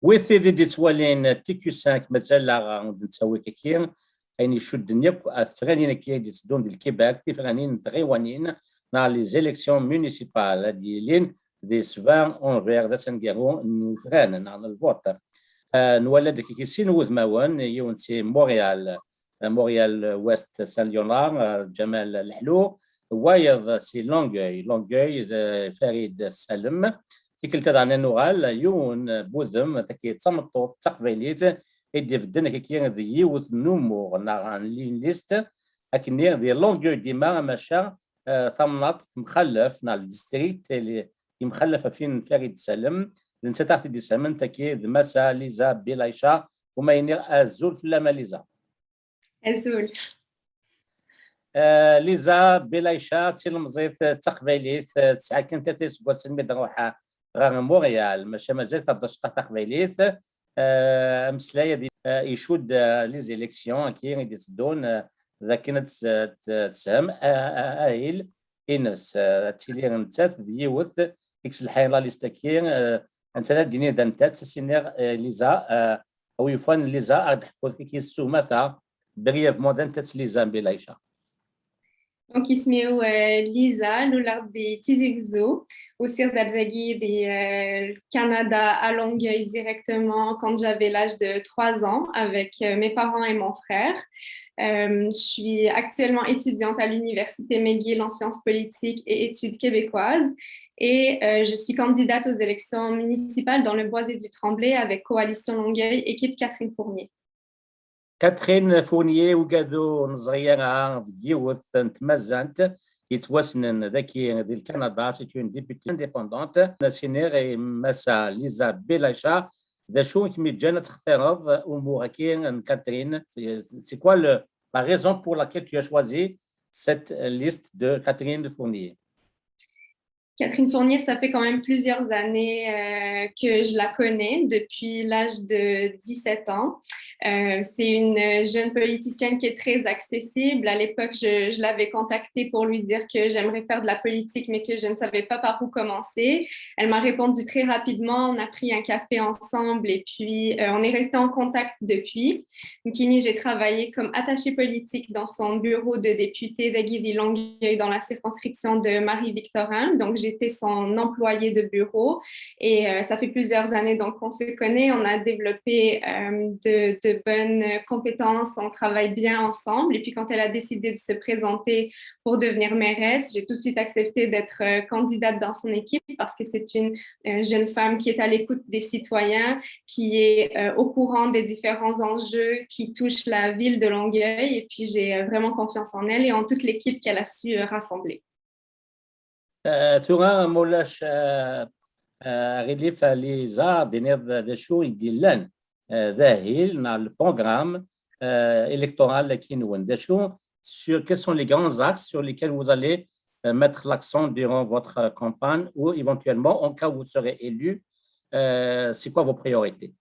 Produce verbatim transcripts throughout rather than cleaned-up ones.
Wid tid i d-yettwalin T Q cinq, mazal-aɣ ur d-nettawi kaki ayen icudden akk ɣef tefranin-agi i d-yetteddun di Lkibak, tifranin n tɣiwanin neɣ les élections municipales ad d-yilin di sebɛa unbir, d ass aneggaru n ufran neɣ n lvot. Ah, nwala-d kaki sin wudmawen, yiwen si Montréal, Montréal Ouest Saint-Léonard, Ǧamal Leḥlu, wayeḍ si Longueuil, Longueuil d Farid Salem. Tikkelt-a daɣen ad nuɣal yiwen n wudem, tagi d tameṭṭut d taqbaylit i d-ibedden kaki d yiwet n umuɣ neɣ n linlist, akkenni di Longueuil dima, maca eh, tamnaḍt temxallaf neɣ ldistrikt yemxallaf ɣef win n Farid Salem, d nettat ara ɣ-t-id-yessarmen tagi d Massa Liza Bilaïcha, uma iniɣ azul fell-am a Liza. Azul. Eh, Liza Bilaïcha d tilemẓit d taqbaylit, eh, tesɛa kan tlata iseggasen mi d-tṛuḥ ɣer Montréal, maca mazal tehdeṛ ciṭṭaḥ taqbaylit. Eh, ameslay ad i-, eh, icudd, eh, les élections-agi i d-itteddun, eh, d akken ad tes-, ad teshem, eh, eh, ahil-ines, eh, ad tili nettat d yiwet i yeslḥayen la liste-agi, eh, nettat ad d-tini d nettat, ad s-iniɣ, eh, Liza, eh, a wi yufan Liza, ad d-teḥku tagi s umata, brièvement, d nettat Liza Bilaïcha. Donc, isem-iw, euh, Liza, luleɣ-d di Tizi Wezzu, usiɣ-d ar dagi di, euh, Canada, à Longueuil directement quand j'avais l'âge de trois ans avec, euh, mes parents et mon frère. Euh, je suis actuellement étudiante à l'Université McGill en sciences politiques et études québécoises. Et, euh, je suis candidate aux élections municipales dans le boisé du Tremblay avec Coalition Longueuil, équipe Catherine Fournier. Catherine Fournier, ugadu neẓri ara deg yiwet n tmazzant yettwassnen dagi di Lkanada, c'est une députée indépendante. Ad s-iniɣ i Massa Liza Bilaïcha, d acu i kem-yeǧǧan ad textireḍ umuɣ-agi n Catherine? C'est quoi le, la raison pour laquelle tu as choisi cette liste de Catherine Fournier? Catherine Fournier, ça fait quand même plusieurs années, euh, que je la connais, depuis l'âge de dix-sept ans. Euh, c'est une jeune politicienne qui est très accessible. À l'époque, je, je l'avais contactée pour lui dire que j'aimerais faire de la politique, mais que je ne savais pas par où commencer. Elle m'a répondu très rapidement, on a pris un café ensemble et puis, euh, on est resté en contact depuis. Nekkini, j'ai travaillé comme attachée politique dans son bureau de député dagi di Longueuil dans la circonscription de Marie-Victorin. Donc, j'étais son employée de bureau et, euh, ça fait plusieurs années donc qu'on se connaît. On a développé, euh, de, de bonnes compétences, on travaille bien ensemble. Et puis, quand elle a décidé de se présenter pour devenir mairesse, j'ai tout de suite accepté d'être, euh, candidate dans son équipe parce que c'est une, euh, jeune femme qui est à l'écoute des citoyens, qui est, euh, au courant des différents enjeux qui touchent la ville de Longueuil. Et puis, j'ai, euh, vraiment confiance en elle et en toute l'équipe qu'elle a su, euh, rassembler. Euh, tura, ma ulac, euh, euh, aɣilif, Liza, ad d-tiniḍ d acu i d-yellan, euh, d ahil neɣ le programme, euh, électoral agi-nwen. D acu, sur, quels sont les grands axes sur lesquels vous allez, euh, mettre l'accent durant votre, euh, campagne ou éventuellement en cas où vous serez élu, euh, c'est quoi vos priorités?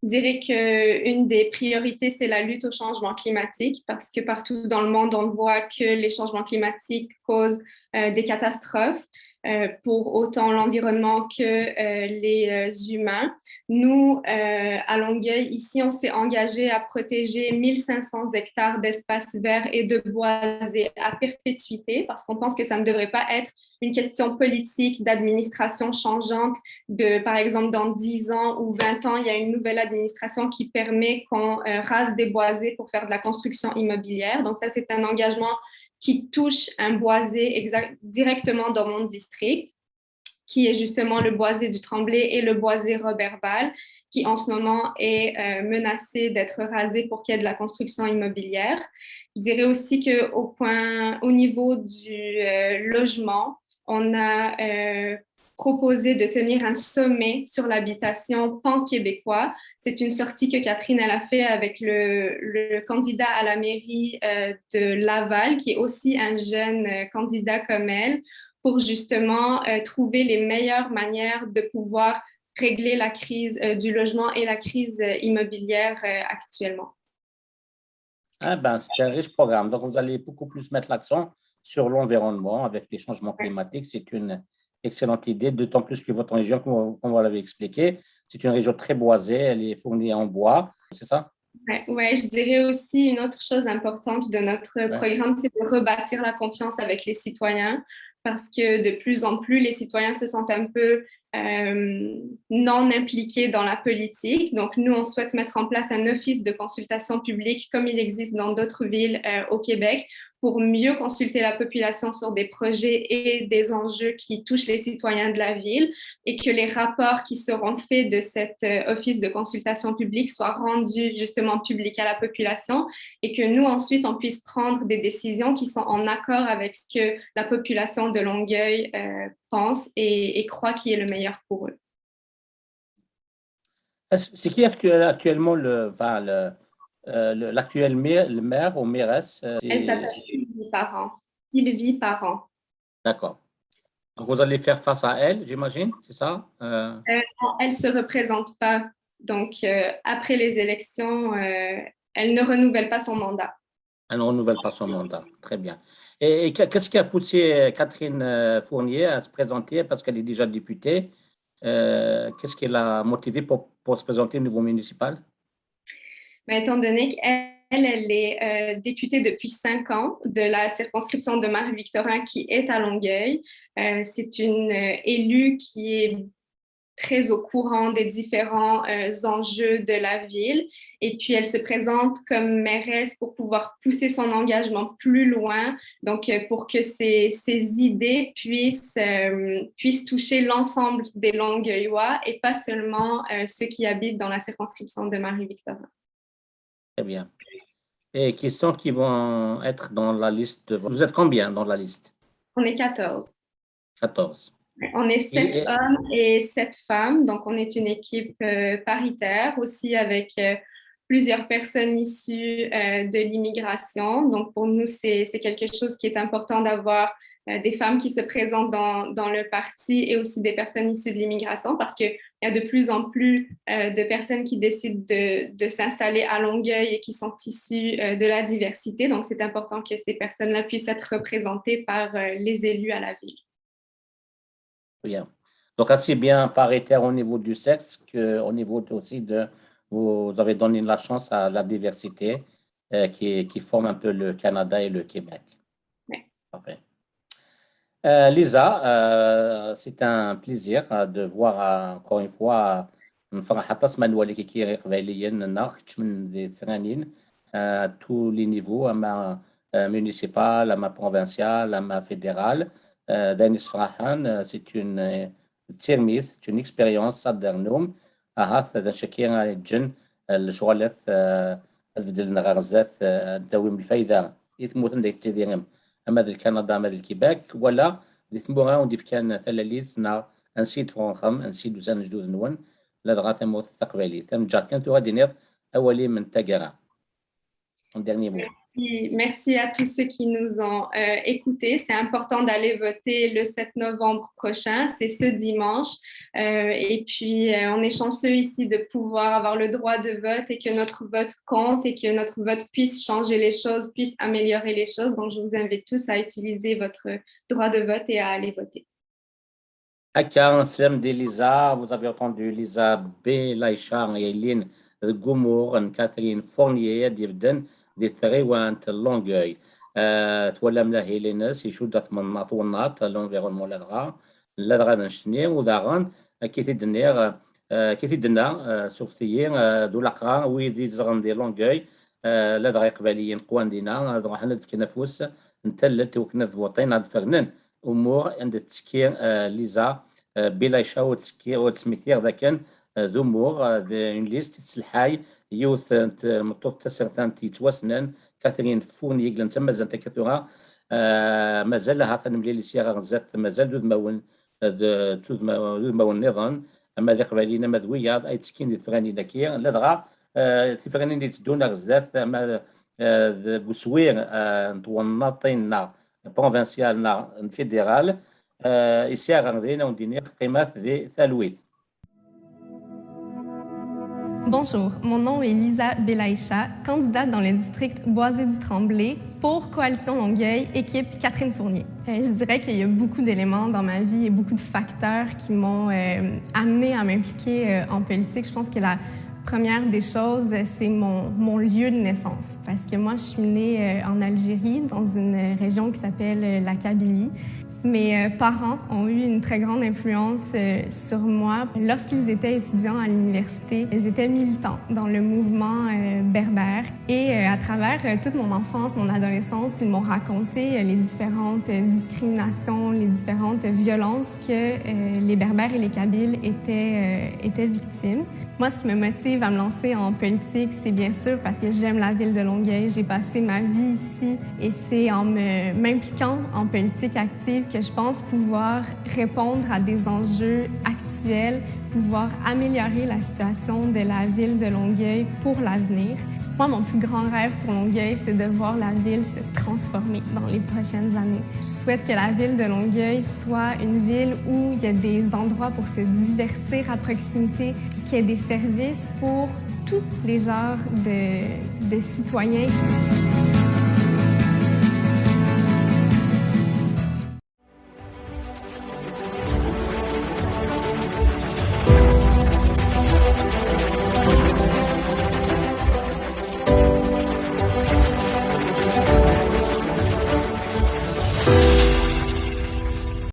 Je dirais qu'une des priorités, c'est la lutte au changement climatique, parce que partout dans le monde, on voit que les changements climatiques causent, euh, des catastrophes, euh, pour autant l'environnement que, euh, les, euh, humains. Nous, euh, à Longueuil, ici, on s'est engagé à protéger mille cinq cents hectares d'espaces verts et de boisés à perpétuité, parce qu'on pense que ça ne devrait pas être une question politique d'administration changeante de, par exemple, dans dix ans ou vingt ans, il y a une nouvelle administration qui permet qu'on, euh, rase des boisés pour faire de la construction immobilière. Donc ça, c'est un engagement qui touche un boisé exact, directement dans mon district, qui est justement le boisé du Tremblay et le boisé Roberval, qui en ce moment est, euh, menacé d'être rasé pour qu'il y ait de la construction immobilière. Je dirais aussi que au point, au niveau du, euh, logement, on a, euh, proposé de tenir un sommet sur l'habitation pan-québécois. C'est une sortie que Catherine, elle a fait avec le, le candidat à la mairie, euh, de Laval, qui est aussi un jeune, euh, candidat comme elle, pour justement, euh, trouver les meilleures manières de pouvoir régler la crise, euh, du logement et la crise, euh, immobilière, euh, actuellement. Ah ben, c'est un riche programme. Donc, vous allez beaucoup plus mettre l'accent sur l'environnement avec les changements climatiques. C'est une excellente idée, d'autant plus que votre région, comme, comme vous l'avez expliqué, c'est une région très boisée, elle est fournie en bois, c'est ça? Ouais, ouais, je dirais aussi une autre chose importante de notre programme, c'est de rebâtir la confiance avec les citoyens parce que de plus en plus, les citoyens se sentent un peu euh, non impliqués dans la politique. Donc, nous, on souhaite mettre en place un office de consultation publique comme il existe dans d'autres villes euh, au Québec pour mieux consulter la population sur des projets et des enjeux qui touchent les citoyens de la ville et que les rapports qui seront faits de cet euh, office de consultation publique soient rendus justement publics à la population et que nous, ensuite, on puisse prendre des décisions qui sont en accord avec ce que la population de Longueuil euh, pense et, et croit qui est le meilleur pour eux. C'est qui actuellement le, enfin, le, euh, l'actuel maire, le maire ou mairesse? Elle s'appelle Sylvie Parent. Sylvie Parent. D'accord. Donc vous allez faire face à elle, j'imagine, c'est ça? Euh... Euh, non, elle ne se représente pas. Donc euh, après les élections, euh, elle ne renouvelle pas son mandat. Elle ne renouvelle pas son mandat. Très bien. Et, et qu'est-ce qui a poussé Catherine Fournier à se présenter parce qu'elle est déjà députée? Euh, qu'est-ce qui l'a motivée pour, pour, se présenter au niveau municipal? Mais étant donné qu'elle, elle est euh, députée depuis cinq ans de la circonscription de Marie-Victorin qui est à Longueuil, euh, c'est une euh, élue qui est très au courant des différents euh, enjeux de la ville. Et puis, elle se présente comme mairesse pour pouvoir pousser son engagement plus loin, donc euh, pour que ses, ses idées puissent, euh, puissent toucher l'ensemble des Longueuillois et pas seulement euh, ceux qui habitent dans la circonscription de Marie-Victorin. Très bien. Et qui sont qui vont être dans la liste? Vous êtes combien dans la liste? On est quatorze. Quatorze. On est sept hommes et sept femmes, donc on est une équipe euh, paritaire aussi avec euh, plusieurs personnes issues euh, de l'immigration. Donc pour nous, c'est quelque chose qui est important d'avoir euh, des femmes qui se présentent dans, dans, le parti et aussi des personnes issues de l'immigration parce qu'il y a de plus en plus euh, de personnes qui décident de, de s'installer à Longueuil et qui sont issues euh, de la diversité. Donc c'est important que ces personnes-là puissent être représentées par euh, les élus à la ville. Bien. Donc, aussi bien paritaire au niveau du sexe qu'au niveau aussi de, vous avez donné la chance à la diversité euh, qui, qui, forme un peu le Canada et le Québec. Oui. Parfait. Euh, Lisa, euh, c'est un plaisir euh, de voir euh, encore une fois, euh, nfeṛḥ aṭas ma nwali-k akka iqbayliyen-nneɣ keččmen di tefranin, à tous les niveaux, ama municipal, ama provincial, ama fédéral. Euh, d ayen yessefraḥen, euh, c'est une, euh, d tirmit, c'est une expérience ad d-ternum. Ahat d acu akka ara yeǧǧen, euh, lecɣal-a, euh, ad beddlen ɣer zdat, euh, ad d-awin lfayda i tmurt anda i tettidirem, ama d Lkanada, ama d Lkibak, wala di tmura ur d-ifkan talalit, neɣ ansi i d-teffɣem, ansi i d-usan lejdud-nwen, ladɣa tamurt taqbaylit. Ad am-ǧǧeɣ kan tura ad d-tiniḍ awal-im n taggara. Un dernier mot. Merci. Merci à tous ceux qui nous ont euh, écoutés. C'est important d'aller voter le sept novembre prochain. C'est ce dimanche. Euh, et puis, euh, on est chanceux ici de pouvoir avoir le droit de vote et que notre vote compte et que notre vote puisse changer les choses, puisse améliorer les choses. Donc, je vous invite tous à utiliser votre droit de vote et à aller voter. Akka, sslam di Lisa, vous avez entendu Lisa Belaïcha, yelli-s deg umuɣ n Catherine Fournier, ad d-yebden di tɣiwant Longueuil. Euh, twalam ahil-ines, icudd-it twennaḍt, l'environnement, ladɣa, ladɣa d annect-nni, u daɣen, akka i t-id-nniɣ, euh, akka i t-id-tenna, euh, suɣet-iyi, euh, d ulaqra, wid izedɣen di Longueuil, euh, ladɣa iqbayliyen qwan dinna, ad ruḥen ad fken afus n tallelt i wakken ad votin, ad fernen umuɣ anda tettekki, euh, Lisa, euh, Belaïcha, ur d-smektiɣ d akken, euh, d umuɣ, euh, d une liste i tesselḥay yiwet n tmeṭṭut tasertant yettwassnen, Catherine Fournier, yellan d tamazant akka tura, euh, mazal ahat ad nemlil sya ɣer zdat, mazal d udmawen, d udmawen nniḍen, ama d iqbayliyen ama d wiyaḍ ay ttekkin di tefranin-agi, ladɣa, euh, tifranin i d-iteddun ɣer zdat, ama, euh, deg uswir, euh, n twennaḍt-nneɣ provincial neɣ n fédéral, euh, i sɛiɣ ɣer din, ad wen-d-iniɣ qqimet di talwit. Bonjour, mon nom est Lisa Belaïcha, candidate dans le district Boisé du Tremblay pour Coalition Longueuil, équipe Catherine Fournier. Euh, je dirais qu'il y a beaucoup d'éléments dans ma vie et beaucoup de facteurs qui m'ont euh, amené à m'impliquer euh, en politique. Je pense que la première des choses, c'est mon, mon lieu de naissance. Parce que moi, je suis née euh, en Algérie, dans une région qui s'appelle euh, la Kabylie. Mes euh, parents ont eu une très grande influence euh, sur moi. Lorsqu'ils étaient étudiants à l'université, ils étaient militants dans le mouvement euh, berbère. Et euh, à travers euh, toute mon enfance, mon adolescence, ils m'ont raconté euh, les différentes euh, discriminations, les différentes violences que euh, les Berbères et les Kabyles étaient, euh, étaient victimes. Moi, ce qui me motive à me lancer en politique, c'est bien sûr parce que j'aime la ville de Longueuil. J'ai passé ma vie ici et c'est en me- m'impliquant en politique active que je pense pouvoir répondre à des enjeux actuels, pouvoir améliorer la situation de la ville de Longueuil pour l'avenir. Moi, mon plus grand rêve pour Longueuil, c'est de voir la ville se transformer dans les prochaines années. Je souhaite que la ville de Longueuil soit une ville où il y a des endroits pour se divertir à proximité, qu'il y ait des services pour tous les genres de, de citoyens.